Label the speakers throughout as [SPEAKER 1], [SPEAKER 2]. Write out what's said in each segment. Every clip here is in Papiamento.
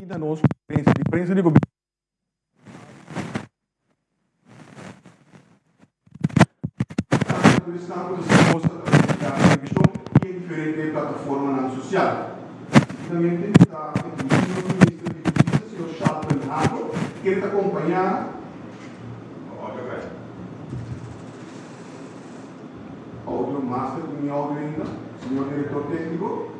[SPEAKER 1] na nos konferensia di prensa di gobierno. Esnan ku ta sigui nos a traves di televishon i e diferente plataformanan sosial. Seguidamente mi ta introdusí nos Minister di Hustisia, señor Shalton Hato, kende ta kompañá. Audio master ku mi audio ainda, señor Director Técnico.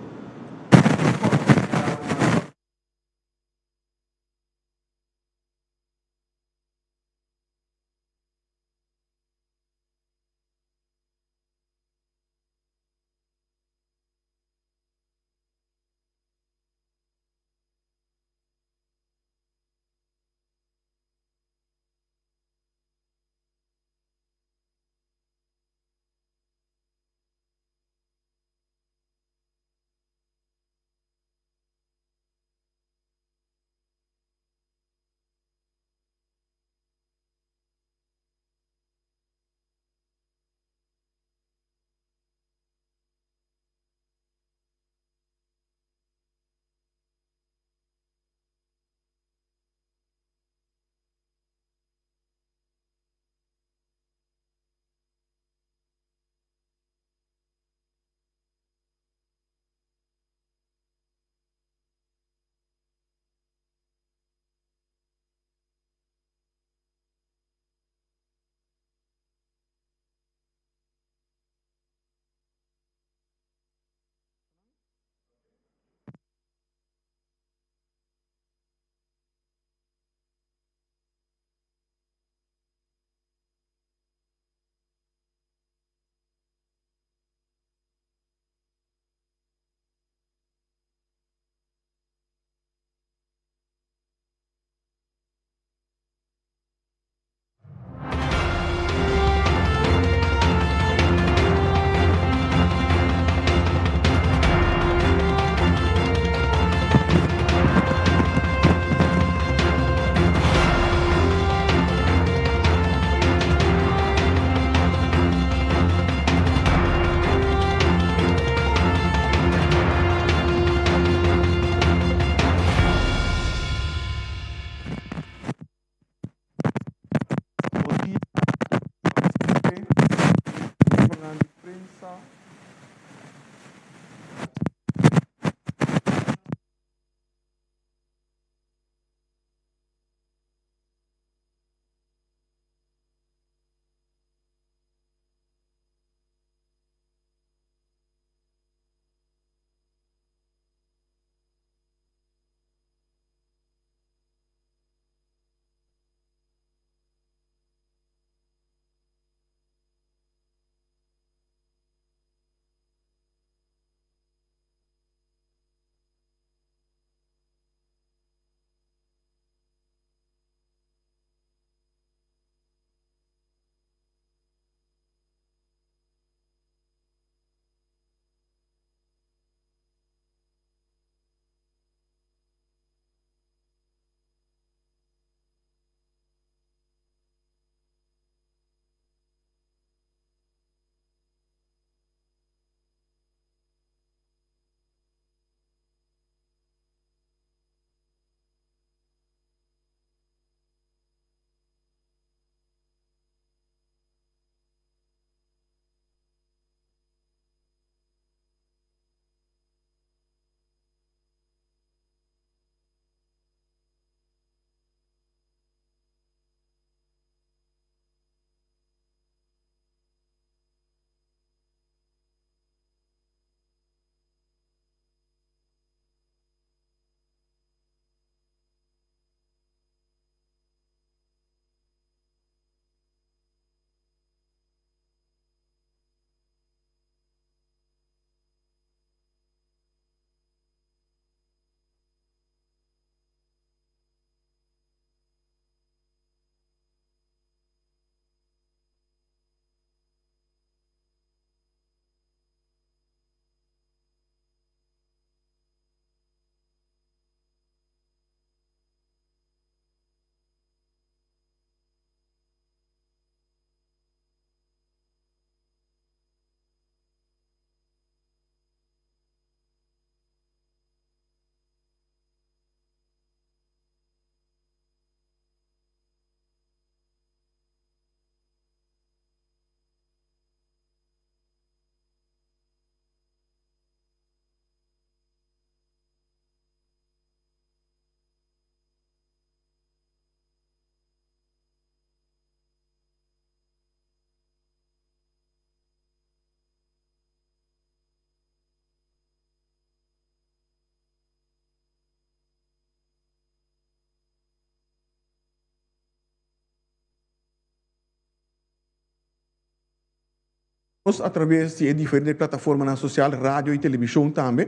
[SPEAKER 1] Nos a traves di e diferente plataformanan sosial, radio i televishon tambe.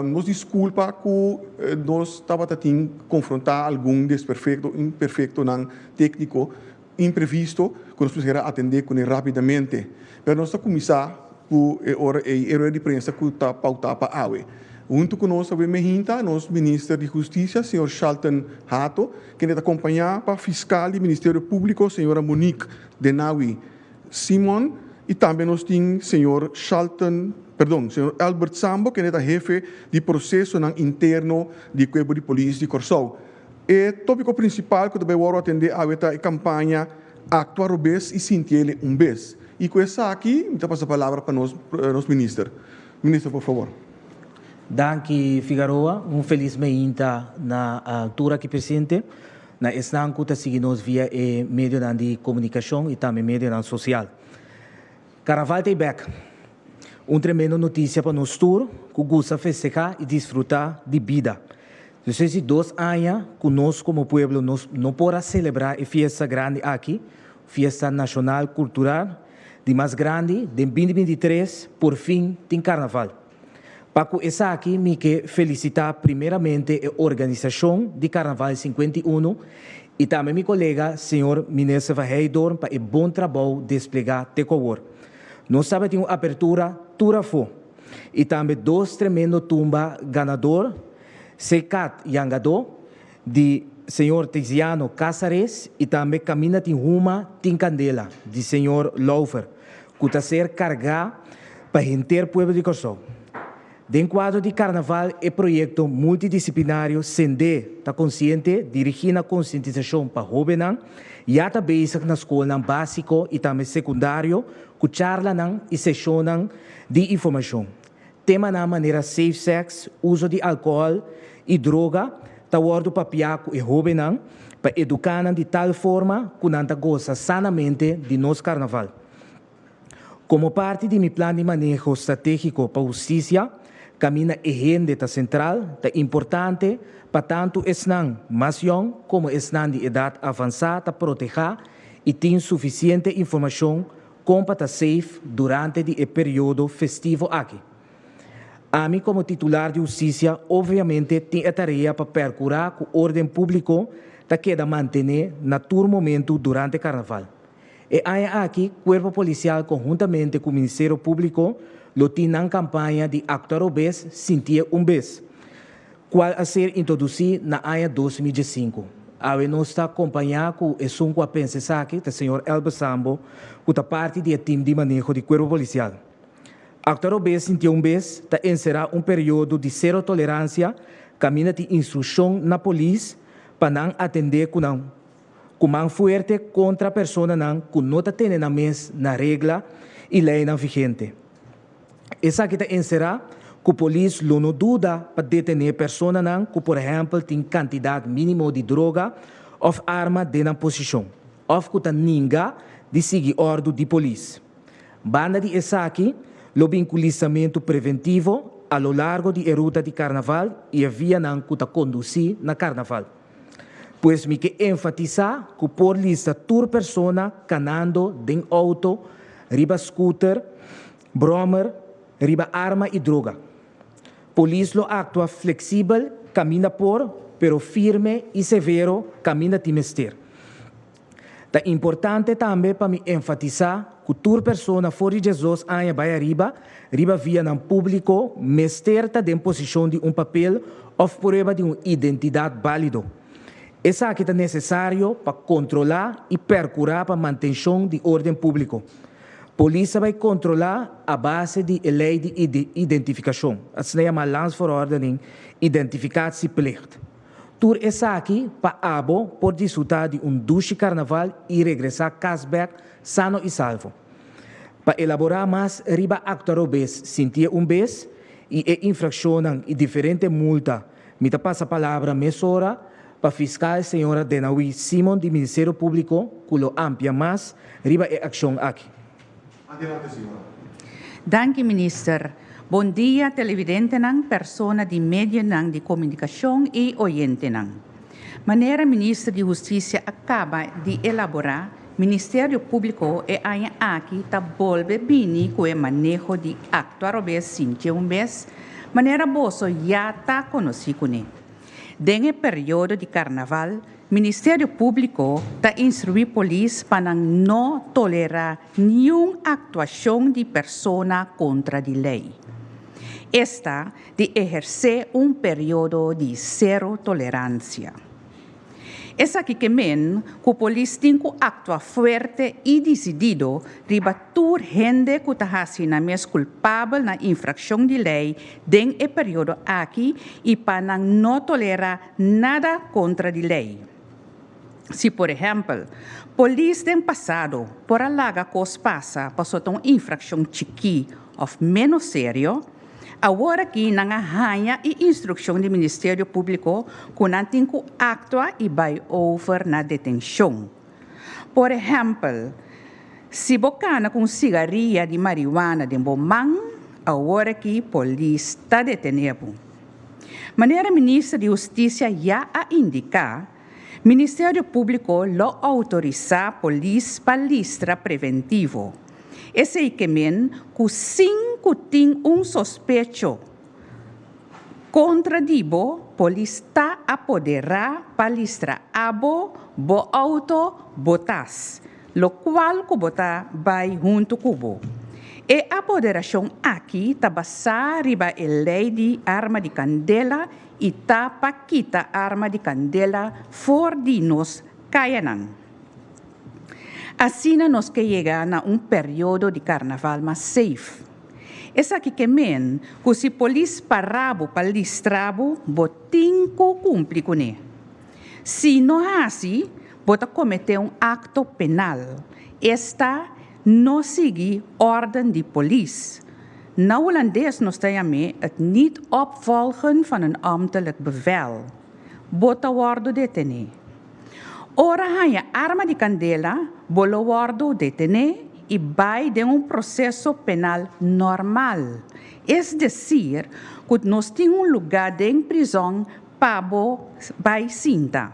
[SPEAKER 1] Nos diskulpa ku nos tabata tin konfrontá algun desperfekto, imperfektonan tékniko imprevisto ku nos mester a atendé kuné rápidamente. Pero nos ta kuminsá ku e ora ei e rueda di prensa ku ta pautá pa awe. Huntu ku nos awe mehinta nos Minister di Hustisia, señor Shalton Hato, kende ta kompañá pa Fiskal di Ministerio Públiko, señora Monique Denawi. Simon y tambe nos tin señor Shalton, perdon, señor Albert Sambo kende ta hefe di procesonan interno di Cuerpo di Polis di Corsou. E topico principal cu ta bay worde atende awe ta e campaña Actua Robes y Sintiele un Bes. Y cu esaki mi ta pasa palabra pa nos nos minister. Minister por favor.
[SPEAKER 2] Danki Figaroa, un felis meinta na tur aki presente. Na esnan ku ta sigui nos via e medionan di komunikashon i tambe medionan sosial. Karnaval ta ei bèk. Un tremendo notisia pa nos tur ku gusta festehá i disfrutá di bida. Despues di dos aña ku nos komo pueblo nos no por a selebrá e fiesta grandi aki, fiesta nashonal kultural di mas grandi den binti 23, porfin tin karnaval. Pa ku esaki mi ke felisitá primeramente e organisashon di Karnaval 51 i tambe mi kolega señor Minister van Heydoorn pa e bon trabou desplegá te ku awor. Nos tabatin un apertura tur afó i tambe dos tremendo tumba ganador, Sekat Yangadó di señor Tiziano Casares i tambe Kaminda tin huma tin kandela di señor Laufer ku ta ser kargá pa henter pueblo di Kòrsou. Den kuadro di Karnaval e proyekto multidisiplinario Sendé ta Konsiente dirigí na konsientisashon pa hóbennan ya ta bezig na skolnan básiko i tambe sekundario ku charlanan i seshonnan di informashon. Temanan manera safe sex, uso di alkohòl i droga ta wòrdu papiá ku e hóbennan pa eduká nan di tal forma ku nan ta gosa sanamente di nos karnaval. Komo parti di mi plan di maneho stratégiko pa hustisia, kaminda e hende ta sentral, ta importante pa tantu esnan mas yòn komo esnan di edat avansá ta protehá i tin sufisiente informashon Kon pa ta safe durante di e periodo festivo aki? Ami komo titular di hustisia obviamente tin e tarea pa perkurá ku orden públiko ta keda mantené na tur momentu durante karnaval. E aña aki Kuerpo Polisial konhuntamente ku Ministerio Públiko lo tin nan kampaña di Aktua Robes, Sintié un Bes. Cual a ser introduci na aña 2015. Awe nos ta acompaña cu esun cu a pensa esaki ta señor Elber Sambo cu ta parti di e team di maneho di Cuerpo Policial. Actua Robes sintié un bes ta encera un periodo di cero tolerancia caminda tin instruccion na polis pa nan atende cu nan cu man fuerte contra personanan cu no ta tene nan mes na regla y leynan vigente. Esaki ta enserá ku polis lo no duda pa detené personanan ku por ehèmpel tin kantidat mínimo di droga òf arma den nan posishon òf ku ta ninga di sigui òrdu di polis. Banda di esaki lo bin ku listamentu preventivo a lo largo di e ruta di karnaval i e vianan ku ta kondusí na karnaval. Pues mi ke enfatisá ku por lista tur persona kanando den outo, riba skuter, bròmer, riba arma i droga. Polis lo aktua fleksibel kaminda por, pero firme i severo kaminda tin mester. Ta importante tambe pa mi enfatisá ku tur persona for di 12 aña bai ariba riba vianan públiko mester ta den posishon di un papel òf prueba di un identidat bálido. Esaki ta nesesario pa kontrolá i perkurá pa mantenshon di órden públiko. Polis ta bai kontrolá a base di e lei di identifikashon, asina yamá Landsverordening Identificatieplicht. Tur esaki pa abo por disfrutá di un dushi karnaval i regresá kas bèk sano i salvo. Pa elaborá mas riba aktua robes sintié un bes i e infrakshonnan i diferente multa mi ta pasa palabra mesora pa fiskal señora Denawi Simon di Ministerio Públiko ku lo amplia mas riba e akshon aki.
[SPEAKER 1] Adelante señora.
[SPEAKER 3] Danki minister. Bon dia televidentenan, persona di medionan di komunikashon i oyentenan. Manera minister di Hustisia a kaba di elaborá, Ministerio Públiko e aña aki ta bolbe bini ku e maneho di Aktua Robes Sinti un Bes, manera boso ya ta konosí kuné. Den e periodo di karnaval, Ministerio Públiko ta instruí polis pa nan no tolerá niun aktuashon di persona kontra di lei. Esta di ehersé un periodo di sero toleransia. Esaki ke men ku polis tin ku aktua fuerte i disidido riba tur hende ku ta hasi nan mes kulpabel na infrakshon di lei den e periodo aki i pa nan no tolerá nada kontra di lei. Si por ehèmpel, polis den pasado por a laga kos pasa pasobra ta un infrakshon chikí òf ménos serio, Awor aki nan a haña e instrukshon di Ministerio Públiko ku nan tin ku aktua i bai over na detenshon. Por ehèmpel, si bo kana ku un sigaria di mariwana den bo man, awor aki polis ta detené bo. Manera Minister di Hustisia ya a indiká, Ministerio Públiko lo outorisá polis pa listra preventivo. Esei ke men ku sin ku tin un sospecho kontra di bo, polis ta apoderá pa listra abo, bo outo, bo tas, lokual ku bo ta bai huntu ku bo. E apoderashon aki ta basá riba e lei di arma di kandela i ta pa kita arma di kandela for di nos kayanan. Asina nos ke yega na un periodo di karnaval mas safe. Esaki ke men ku si polis para bo pa listra bo, bo tin ku kumpli kuné. Si no hasi, bo ta kometé un akto penal, esta no sigui órden di polis. Na hulandes nos ta yam'é het niet opvolgen van een ambtelijk bevel. Bo ta wòrdu detené. Ora haña arma di kandela, bo lo wòrdu detené i bai den un proseso penal normal. Es desir, ku nos tin un lugá den prizòn pa bo bai sinta.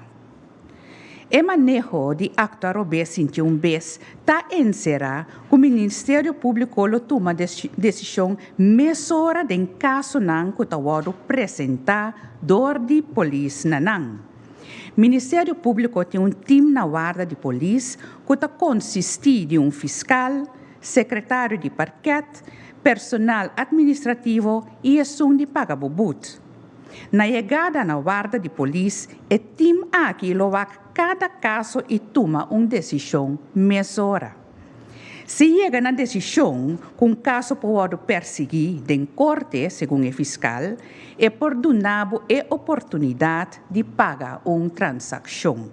[SPEAKER 3] E maneho di aktua robes sinti un bes ta enserá ku Ministerio Públiko lo tuma desishon mesora den kasonan ku ta wòrdu presentá dor di polis na nan. Ministerio Públiko tin un tim na warda di polis ku ta konsistí di un fiskal, sekretario di parkèt, personal atministrativo i esun di paga bo but. Na yegada na warda di polis, e tim aki lo wak kada kaso i tuma un desishon mesora. Si yega na desishon ku un kaso por wòrdu persiguí den korte, segun e fiskal, e por duna bo e oportunidat di paga un transakshon.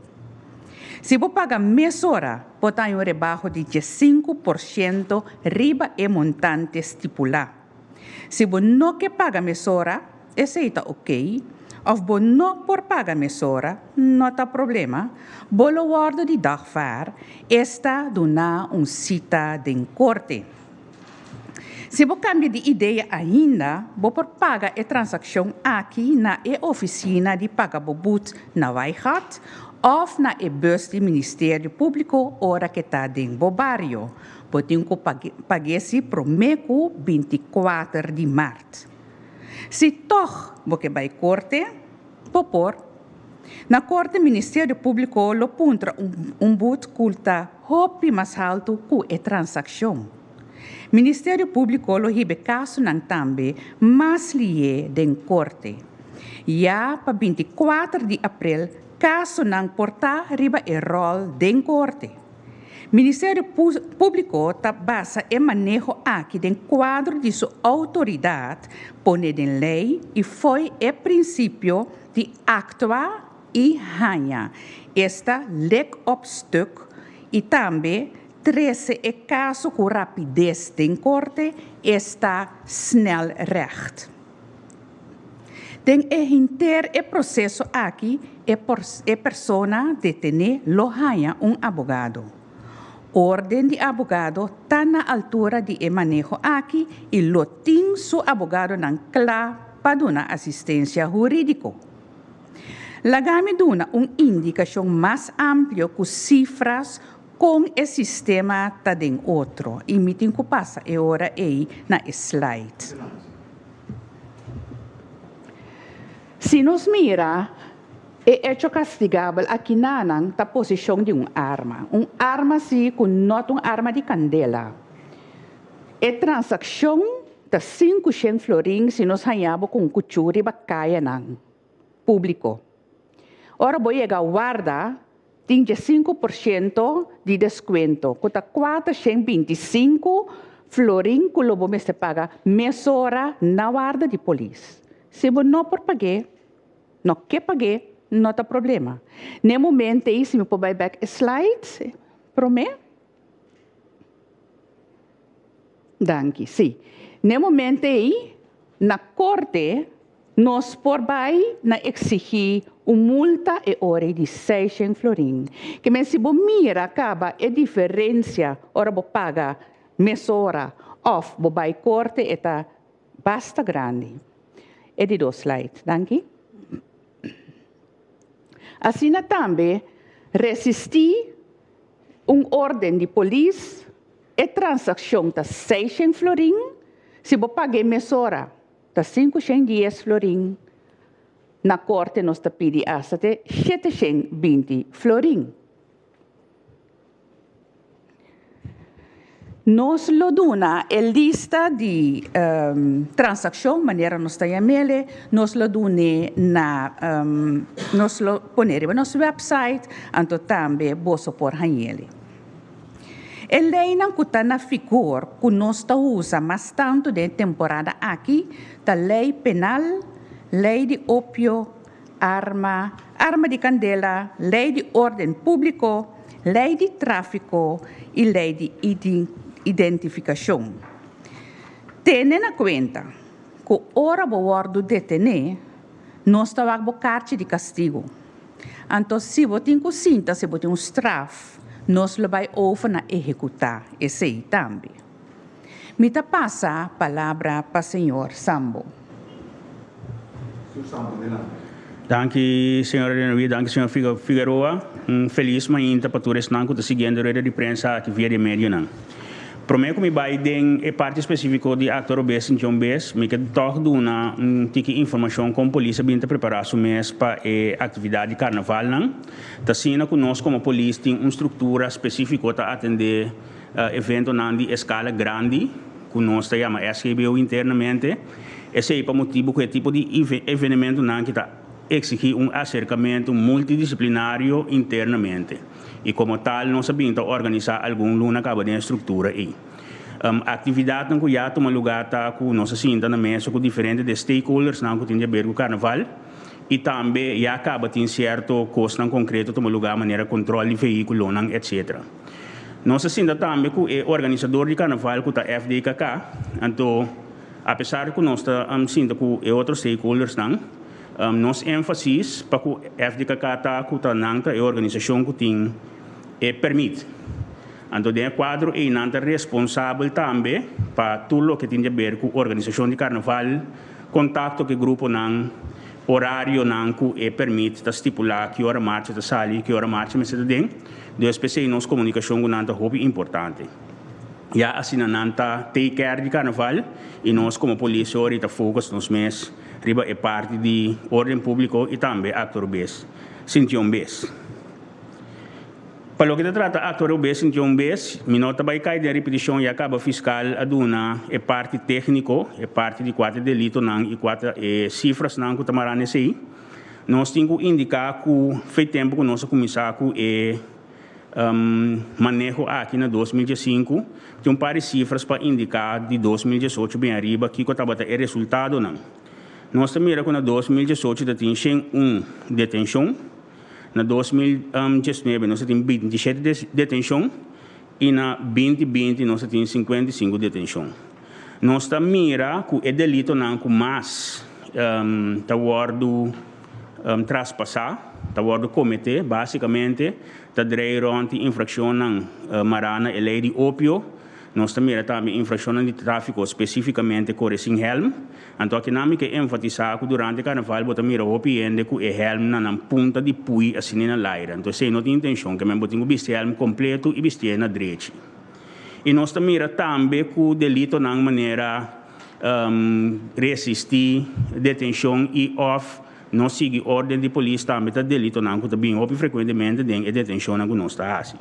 [SPEAKER 3] Si bo paga mesora, bo ta haña un rebaho di 15% riba e montante stipulá. Si bo no ke paga mesora, esei ta okey, òf bo no por paga mesora, no ta problema, bo lo wòrdu di dagvaar, esta duna un sita den korte. Si bo kambia di idea ainda, bo por paga e transakshon aki na e ofisina di paga bo but na Waaigat òf na e bus di Ministerio Públiko ora ke ta den bo bario. Bo tin ku pag'é si promé ku 24 di mart. Si tòg bo ke bai korte, bo por. Na korte Ministerio Públiko lo puntra un but ku ta hopi mas haltu ku e transakshon. Ministerio Públiko lo hiba e kasonan tambe mas lié den korte. Ya pa 24 di aprel kasonan por ta riba e ròl den korte. Ministerio Públiko ta basa e maneho aki den kuadro di su outoridat pone den lei i fo'i e prinsipio di aktua i haña, esta lek op stuk i tambe trese e kaso ku rapides den korte, esta snel recht. Den e henter e proseso aki e e persona detené lo haña un abogado. Orden di abogado ta na altura di e maneho aki i lo tin su abogadonan kla pa duna asistensia hurídiko. Laga mi duna un indikashon mas amplio ku sifras. Kon e sistema ta den otro i mi tin ku pasa e ora ei na e slide. Si nos mira e echo kastigabel akinanan ta posishon di un arma, un arma si ku no ta un arma di kandela. E transakshon ta 500 florin si nos haña bo ku un kuchú riba kayanan públiko. Ora bo yega warda, tin 15% di deskuento, ku ta 425 florin ku lo bo mester paga mesora na warda di polis. Si bo no por pag'é, no ke pag'é, no ta problema. Na e momento ei, si mi por bai bèk e slide promé. Danki, sí. Na e momento ei, na korte, nos por bai na eksigí un multa e ora ei di 600 florin. Ke men si bo mira kaba e diferensia ora bo paga mesora òf bo bai korte e ta basta grandi. E di dos slide, danki. Asina tambe resistí un órden di polis, e transakshon ta 600 florin, si bo pag'é mesora ta 510 florin, na korte nos ta pidi asta te 720 florin. Nos lo duna e lista di transakshon, manera nos ta yam'ele, nos lo dun'é na, nos lo pone riba nos website, anto tambe boso por hañ'ele. E leinan ku ta na figor ku nos ta usa mas tantu den e temporada aki ta lei penal, lei di opio, arma, arma di kandela, lei di órden públiko, lei di tráfiko i lei di identifikashon. Tene na kuenta ku ora bo wòrdu detené, nos ta wak bo karchi di kastigu. Anto si bo tin ku sinta si bo tin un straf, nos lo bai over na ehekutá esei tambe. Mi ta pasa palabra pa señor Sambo.
[SPEAKER 1] Señor Sambo, adelante.
[SPEAKER 4] Danki señora Renoir, danki señor Figueroa. Un felis mainta pa tur esnan ku ta siguiendo rueda di prensa aki via di e medionan. Promé ku mi bai den e parti spesífiko di Akto Robes Sinti Un Bes, mi ke tòg duna un tiki informashon kon polis a bin ta prepará su mes pa e aktividat di karnavalnan. Ta asina ku nos komo polis tin un struktura spesífiko ta atendé Eventonan di eskala grandi, ku nos ta yama SGBO internamente, esei pa motibu ku e tipo di evenementonan ki ta eksigí un aserkamentu multidisiplinario internamente i komo tal nos a bin ta organisá algun luna kaba den e struktura ei. Aktividatnan ku ya tuma lugá ta ku nos a sinta na mesa ku diferente di e stakeholdersnan ku tin di aber ku karnaval i tambe ya kaba tin sierto kosnan konkreto tuma lugá manera kontrol di vehíkulonan etcetera. Nos a sinta tambe ku e organisador di karnaval ku ta FDKK, anto apesar ku nos ta sinta ku e otro stakeholdersnan, nos énfasis pa ku FDKK ta ku ta nan ta e organisashon ku tin e pèrmit. Anto den e kuadro ei nan ta responsabel tambe pa tur loke tin di aber ku organisashon di karnaval, kontakto ku e gruponan, orarionan ku e pèrmit ta stipulá ki ora marcha ta sali, ki ora marcha mester ta den. Dus p'esei nos komunikashon ku nan ta hopi importante. Ya asina nan ta take care di karnaval i nos komo polis ori ta focus nos mes riba e parti di orden públiko i tambe akto robes sinti un bes. Pa loke ta trata akto robes sinti un bes, mi no ta bai kai den ripetishon ya kaba fiskal a duna e parti tékniko, e parti di kua ta e delitonan i kua ta e sifrasnan ku ta mará na esei. Nos tin ku indiká ku fei tempu ku nos a kuminsá ku e maneho aki na 2015, tin un par di sifras pa indiká di 2018 bin ariba kiko tabata e resultadonan. Nos ta mira ku na 2018 ta tin 101 detenshon, na 2019 nos ta tin 27 detenshon i na 2020 nos ta tin 55 detenshon. Nos ta mira ku e delitonan ku mas ta wòrdu traspasá, ta wòrdu kometé, básikamente ta drei rònt di infrakshonnan mará na e lei di opio, Nos ta mira tambe infraccionnan di trafico, specificamente core sin helm. Anto akinan mi ke enfatisa cu durante carnaval bo ta mira hopi hende cu e helm na nan punta di pui asina na laira. Anto esey no tin intencion, ke men bo tin cu bisti helm completo y bistié na drechi. Y nos ta mira tambe cu delitonan manera resisti detencion y of no sigui orden di polis tambe ta delitonan cu ta bin hopi frecuentemente den e detencionnan cu nos ta haci.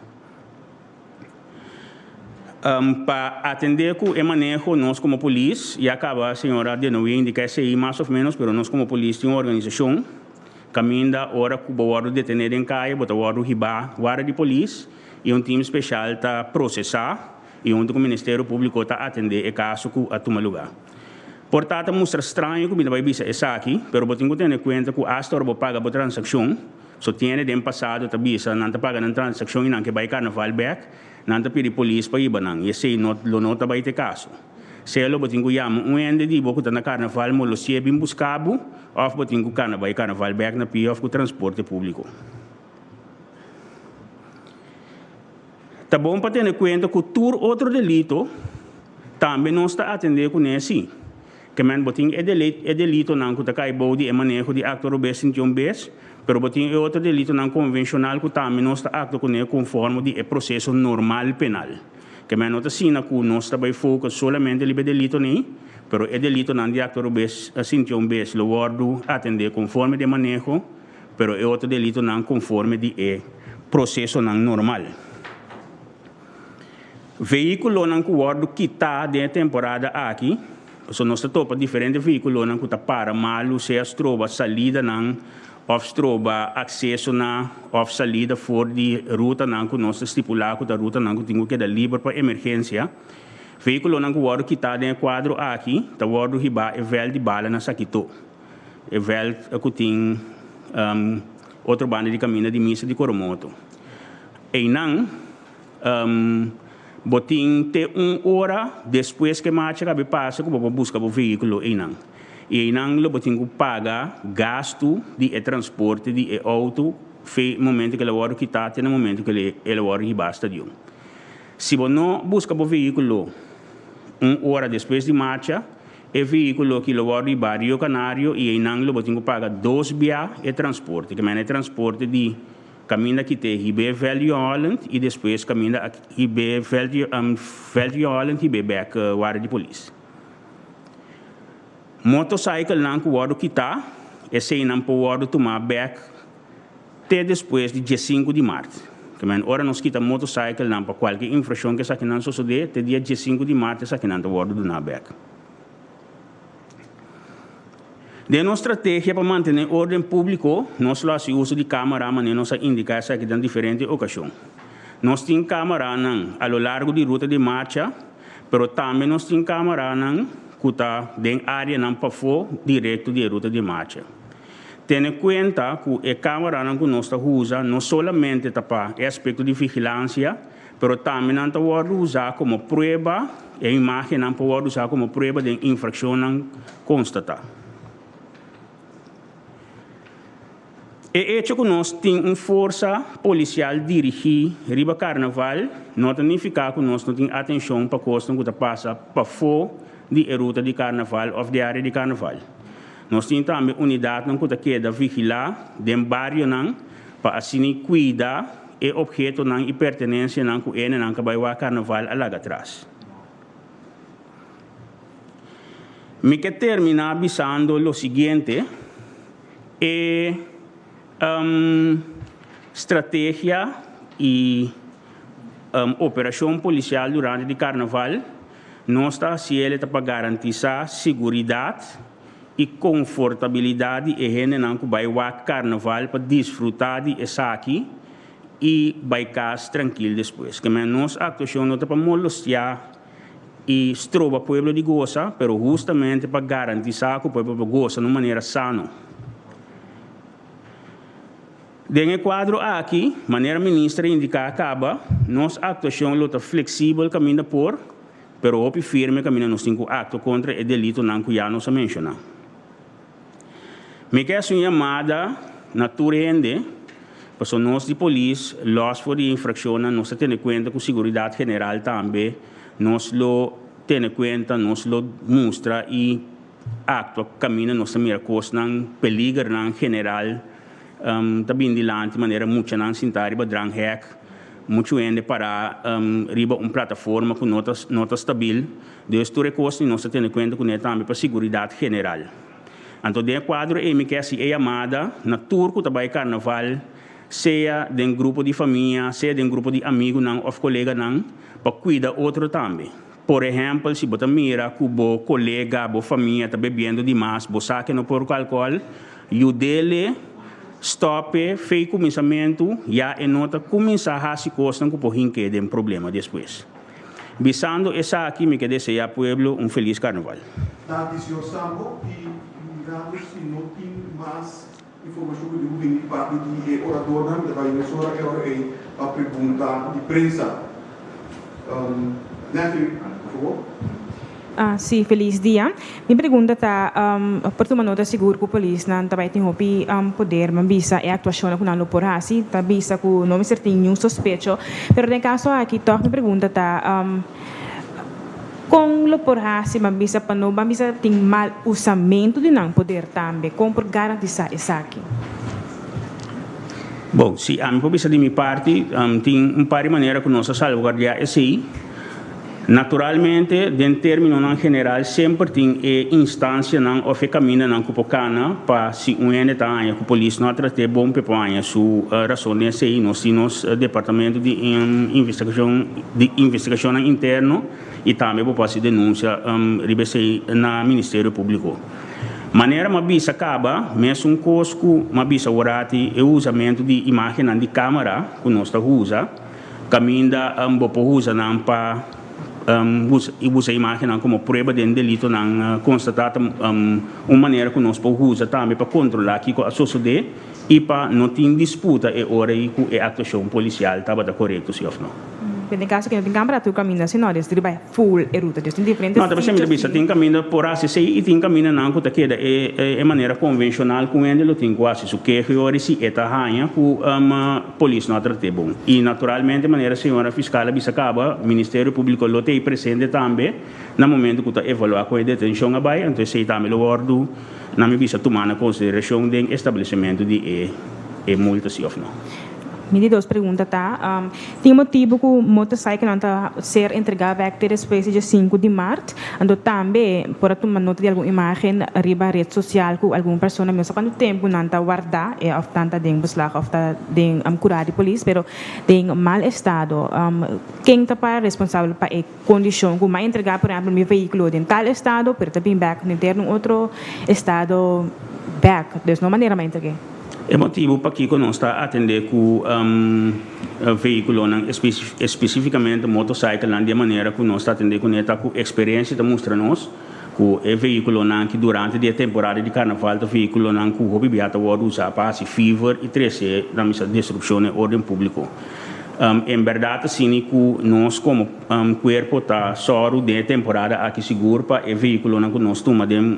[SPEAKER 4] Pa atende cu e maneho nos como polis, ya caba señora Denowie indica esey mas of menos, pero nos como polis tin un organisacion caminda ora cu bo wordo detene den caye bo ta wordo hiba warda di polis y un team special ta procesa y hunto cu Ministerio Publico ta atende e caso cu a tuma lugar. Por ta ta mustra straño cu mi ta bay bisa esaki, pero bo tin cu tene cuenta cu hasta ora bo paga bo transaccion, So tiene den pasado ta bisa nan ta paga nan transaccion y nan ke bay carnaval bek, nan ta pidi polis pa hiba nan y esey no lo no ta bay te caso. Sea lo bo tin cu yama un hende di bo cu ta na carnaval molosie bin busca bo of bo tin cu cana bay carnaval bek na pia of cu transporte publico. Ta bon pa tene cuenta cu tur otro delito tambe nos ta atende cune si. Ke men bo tin e e delitonan ku ta kai bou di e maneho di akto robes sinti un bes, pero bo tin e otro delitonan konvenshonal ku tambe nos ta aktua kuné konforme di e proseso normal penal. Ke men no ta asina ku nos ta bai focus solamente riba e delitonan ei, pero e delitonan di akto robes sinti un bes lo wòrdu atendé konforme di e maneho, pero e otro delitonan konforme di e prosesonan normal. Vehíkulonan ku wòrdu kitá den e temporada aki, pasobra nos ta topa diferente vehíkulonan ku ta para malu, sea stroba salidanan òf stroba akseso na òf salida for di rutanan ku nos ta stipulá ku ta rutanan ku tin ku keda liber pa emergensia. Vehíkulonan ku wòrdu kitá den e kuadro aki ta wòrdu hibá e vèlt di bala na Sakitó, e vèlt ku tin otro banda di kaminda di misa di Coromoto. Einan. Bo tin te un ora despues ku e marcha kabe pasa ku bo por buska bo vehíkulo einan. I einan lo bo tin ku paga gastu di e transporte di e outo fe momento ku el a wòrdu kitá te na momento ku el a wòrdu hibá stadion. Si bo no buska bo vehíkulo un ora despues di marcha, e vehíkulo aki lo wòrdu hibá Rio Canario i einan lo bo tin ku paga dos bia e transporte, ke mena e transporte di. Kaminda ki te hib'é Value Holland i despues kaminda a hib'é Value Holland hib'é bèk warda di polis. Motosaikelnan ku wòrdu kitá, eseinan por wòrdu tumá bèk te despues di diesinku di mart. Kemen ora nos kita motosaikelnan pa kualke infrakshon ku esakinan sosodé, te dia diesinku di mart esakinan ta wòrdu duná bèk. Den nos strategia pa mantené órden públiko, nos lo hasi uso di kámara manera nos a indiká esaki den diferente okashon. Nos tin kámaranan a lo largo di ruta di marcha, pero tambe nos tin kámaranan ku ta den áreanan pafó direkto di e ruta di marcha. Tene kuenta ku e kámaranan ku nos ta usa no solamente ta pa e aspekto di vigilansia, Pero tambe nan ta wòrdu usá komo prueba, e imágennan por wòrdu usá komo prueba den infrakshonnan konstatá. E echo ku nos tin un forsa polisial dirigí riba karnaval no ta nifiká ku nos no tin atenshon pa kosnan ku ta pasa pafó di e ruta di karnaval òf di área di karnaval. Nos tin tambe unidatnan ku ta keda vigilá den barionan pa asina kuida E obhetonan i pertenensianan ku enenan ka bai wak karnaval a laga tras. Mi ke terminá bisando lo siguiente, e strategia i operashon polisial durante di karnaval nos ta hasiel ta pa garantisá siguridat i konfortabilidat di e hendenan ku bai wak karnaval pa disfrutá di esaki i bai kas trankil despues. Kemey nos aktuashon no ta pa molostiá i stroba pueblo di gosa, pero hustamente pa garantisá ku pueblo por gosa na un manera sano. Den e kuadro aki, manera minister a indiká kaba, nos aktuashon lo ta fleksibel kaminda por, Pero hopi firme kaminda nos tin ku aktua kontra e delitonan ku ya nos a menshoná. Mi ke hasi un yamada na tur hende Paso nos di polis, los for di infraccionnan, nos ta tene cuenta cu seguridad general tambe, nos lo tene cuenta, nos lo mustra y actua caminda nos ta mira cosnan, peligernan general ta bin dilanti manera muchanan sinta riba dranghek, muchu hende para riba un plataforma cu no ta no ta stabil. Dus tur e cosnan nos ta tene cuenta cune tambe pa seguridad general. Anto den e kuadro ei mi ke hasi e yamada na tur ku ta bai karnaval, sea den grupo di famia, sea den grupo di amigunan òf koleganan, pa kuida otro tambe. Por ehèmpel, si bo ta mira ku bo kolega, bo famia ta bebiendo dimas, bo sa ke no por ku alkohòl, yud'é stòp'é fei kuminsamentu, ya e no ta kuminsá hasi kosnan ku por hink'é den problema despues. Bisando esaki mi ke deseá pueblo un felis karnaval.
[SPEAKER 1] Danki señor Sambo y mirando si no tin mas informacion cu dibu bini di parti di e oradornan mi ta bay mesora e ora ey pa pregunta di prensa. Natalie, por favor.
[SPEAKER 5] Sí, felis dia. Mi pregunta ta, por tuma nota sigur ku polisnan ta bai tin hopi poder, ban bisa e aktuashonnan ku nan lo por hasi, ta bisa ku no mester tin niun sospecho, pero den e kaso aki tòg mi pregunta ta, kon lo por hasi ban bisa pa no ban bisa tin mal usamentu di nan poder tambe, kon por garantisá esaki?
[SPEAKER 4] Bon, si ami por bisa di mi parti, tin un par di manera ku nos a salvaguardiá esei. Naturalmente, den términonan general semper tin e instancianan òf e kamindanan ku por kana pa si un hende ta haña ku polis no a trat'é bon p'e por haña su rason den esei. Nos tin nos departamento di investigashon di investigashonnan interno i tambe bo por hasi denunsia riba esei na Ministerio Públiko. Manera m'a bisa kaba, mesun kos ku m'a bisa worati e usamentu di imágennan di kámara ku nos ta usa. Kaminda bo por usa nan pa usa imágennan komo prueba den delitonan konstatá ta un manera ku nos por usa tambe pa kontrolá kiko a sosodé i pa no tin disputa e ora ei ku e aktuashon polisial tabata korekto si òf no.
[SPEAKER 5] Den kaso ku no tin kámara tur kaminda si no, des riba full e ruta. Des tin diferente
[SPEAKER 4] No, ta
[SPEAKER 5] sitio
[SPEAKER 4] mi ta bisa
[SPEAKER 5] si.
[SPEAKER 4] tin kaminda por hasi esei i tin kamindanan ku ta keda e e manera konvenshonal ku hende lo tin ku hasi su keho i ora si e ta haña ku polis no a trat'é bon. I naturalmente manera señora fiskal a bisa kaba, Ministerio Públiko lo ta ei presente tambe na momento ku ta evaluá kon e detenshon a bai, anto esei tambe lo wòrdu na mi bisa tumá na konsiderashon den establesimentu di e e multa si òf no.
[SPEAKER 5] Mi di dos pregunta ta, Tin motibu ku motorcyclenan ta ser entregá bèk te despues di dje sinku di mart? Anto tambe por a tuma nota di algun imágen riba ret sosial ku algun persona mi no sa kuantu tempu nan ta wardá e òf nan ta den beslag òf ta den kurá di polis pero den mal estado. Ken ta para responsabel pa e kondishon ku mi a entregá por ehèmpel mi vehíkulo den tal estado pero ta bin bèk henter un otro estado bèk? Dus no manera mi a entreg'é.
[SPEAKER 4] E motibu pakiko nos ta atendé ku vehíkulonan, espesífikamente motosaikelnan, di e manera ku nos ta atendé kuné ta ku eksperensia ta mustra nos ku e vehíkulonan aki durante di e temporada di karnaval ta vehíkulonan ku hopi bia ta wòrdu usá pa hasi fever i trese nan bisa destrukshon den órden públiko. En bèrdat asina ku nos komo kuerpo ta sòru den e temporada aki sigur pa e vehíkulonan ku nos tuma den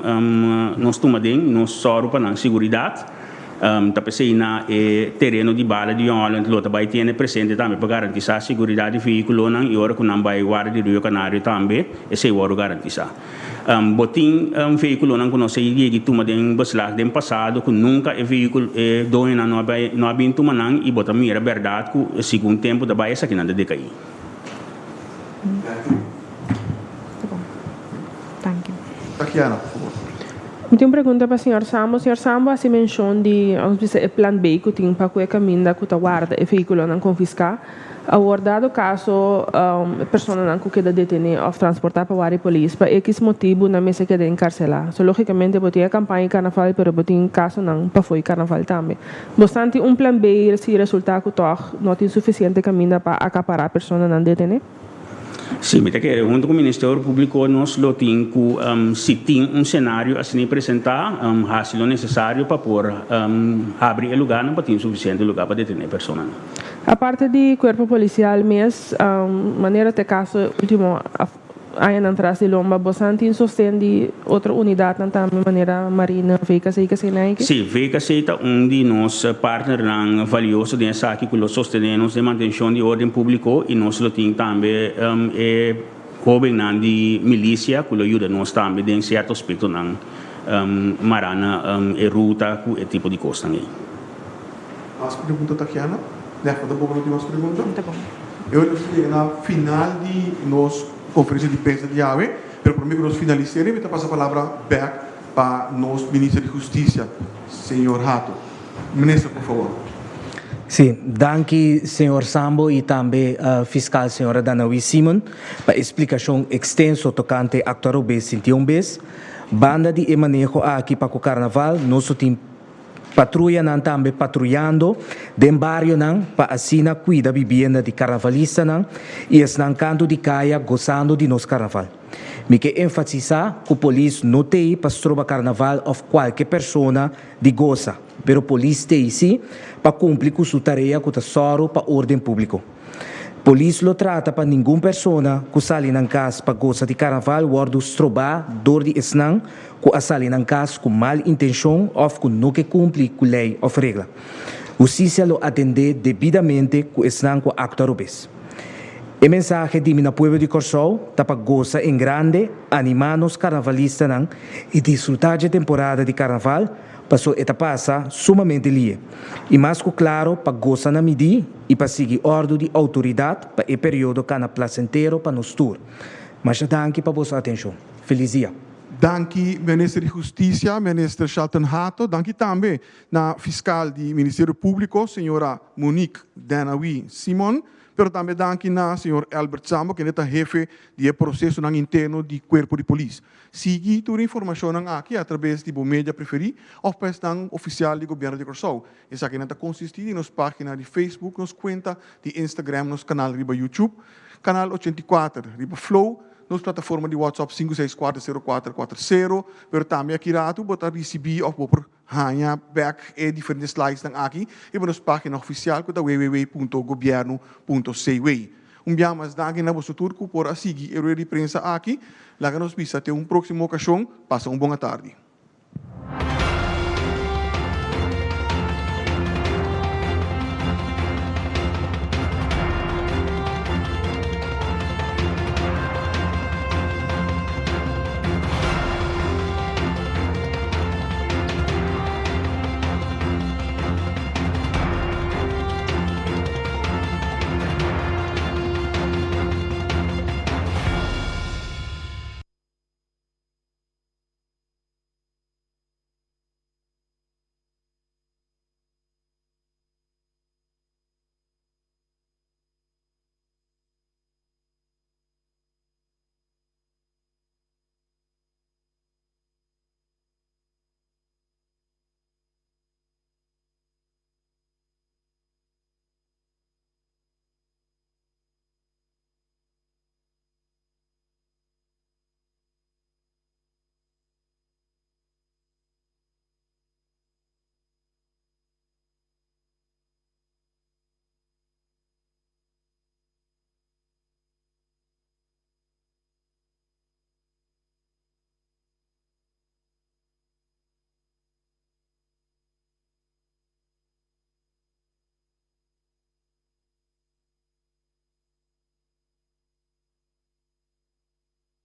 [SPEAKER 4] nos tuma den nos sòru pa nan siguridat. Ta p'esei na e tereno di bala di Jong Holland lo ta bai tene presente tambe pa garantisá siguridat di vehíkulonan i ora ku nan bai warda di Rio Canario tambe esei wòrdu garantisá. Bo tin vehíkulonan ku nos a yegi tuma den beslag den pasado ku nunka e vehíkulo e doñonan no a bai no a bin tuma nan i bo ta mira bèrdat ku segun tempu ta bai esakinan ta dekaí.
[SPEAKER 1] Tatiana, por favor.
[SPEAKER 6] Mi tin un pregunta pa señor Sambo. Señor Sambo a hasi menshon di, vamos bisa, e plan B ku tin pa ku e kaminda ku ta warda e vehíkulonan konfiská. Awor, dado kaso e personanan ku keda detené òf transportá pa warda di polis pa ekis motibu nan mester keda enkarselá. So, lógikamente bo tin e kampaña di karnaval pero bo tin kasonan pafó di karnaval tambe. Bosnan tin un plan B si resultá ku tòg no tin sufisiente kaminda pa akapará personanan detené?
[SPEAKER 4] Sí, mi ta kere hunto ku Ministerio Públiko nos lo tin ku si tin un senario asina presentá hasi lo nesesario pa por habri e lugánan pa tin sufisiente lugá pa detené personanan.
[SPEAKER 6] Aparte di kuerpo polisial mes, manera ta e kaso e último. Añanan tras di lomba bosan tin sosten di otro unidatnan tambe manera Marina, VKC i Kasenaike?
[SPEAKER 4] Sí, VKC ta un di nos partnernan valioso den esaki ku lo sostené nos den mantenshon di órden públiko i nos lo tin tambe e hóbennan di milisia ku lo yuda nos tambe den sierto aspektonan mará na e ruta ku e tipo di kosnan ei.
[SPEAKER 1] Mas pregunta Tatiana? Nèfta tampoko no tin mas pregunta?
[SPEAKER 5] No ta bon.
[SPEAKER 1] E ora nos ta yega na final di nos konferensia di prensa di awe, pero promé ku nos finalis'é mi ta pasa palabra bèk pa nos Minister di Hustisia, señor Hato. Minister, por fabor.
[SPEAKER 2] Sí, danki señor Sambo i tambe Fiskal señora Danawi Simon pa e splikashon ekstenso tokante Aktua Robes 21 bes. Banda di e maneho aki pa ku Karnaval nos lo tin Patruyanan tambe patruyando den barionan pa asina kuida bibienda di karnavalistanan i esnan kantu di kaya gosando di nos karnaval. Mi ke enfatisá ku polis no t'ei pa stroba karnaval òf kualke persona di gosa, pero polis t'ei sí pa kumpli ku su tarea ku ta sòru pa órden públiko. Polis lo trata pa ningun persona ku sali nan kas pa gosa di karnaval wòrdu strobá dor di esnan ku a sali nan kas ku mal intenshon òf ku no ke kumpli ku lei òf regla. Hustisia lo atendé debidamente ku esnan ku a aktua robes. E mensahe di mi na pueblo di Kòrsou ta pa gosa en grande, animá nos karnavalistanan i disfrutá dje temporada di karnaval, Paso e ta pasa sumamente lie. I mas ku klaro pa gosa na midí i pa sigui òrdu di outoridat pa e periodo kana plasentero pa nos tur. Masha danki pa boso atenshon. Felis dia.
[SPEAKER 1] Danki Minister di Hustisia, Minister Shelton Hato. Danki tambe na Fiskal di Ministerio Públiko, señora Monique Danawi Simon. Pero tambe danki na señor Albert Sambo, kende ta hefe di e prosesonan interno di Kuerpo di Polis. Sigui tur e informashonnan aki atrabes di bo media preferí òf pa esnan ofisial di Gobièrnu di Kòrsou. Esakinan ta konsistí di nos página di Facebook, nos kuenta di Instagram, nos kanal riba YouTube, Kanal 84 riba Flow, nos plataforma di WhatsApp 5640440, pero tambe aki ratu bo ta risibí òf bo por haña bèk e diferente slidesnan aki riba nos página ofisial ku ta www.gobiernu.cw. Un bia mas danki na boso tur ku por a sigui e rueda di prensa aki. Laga nos bisa te un próksimo okashon. Pasa un bon atardi.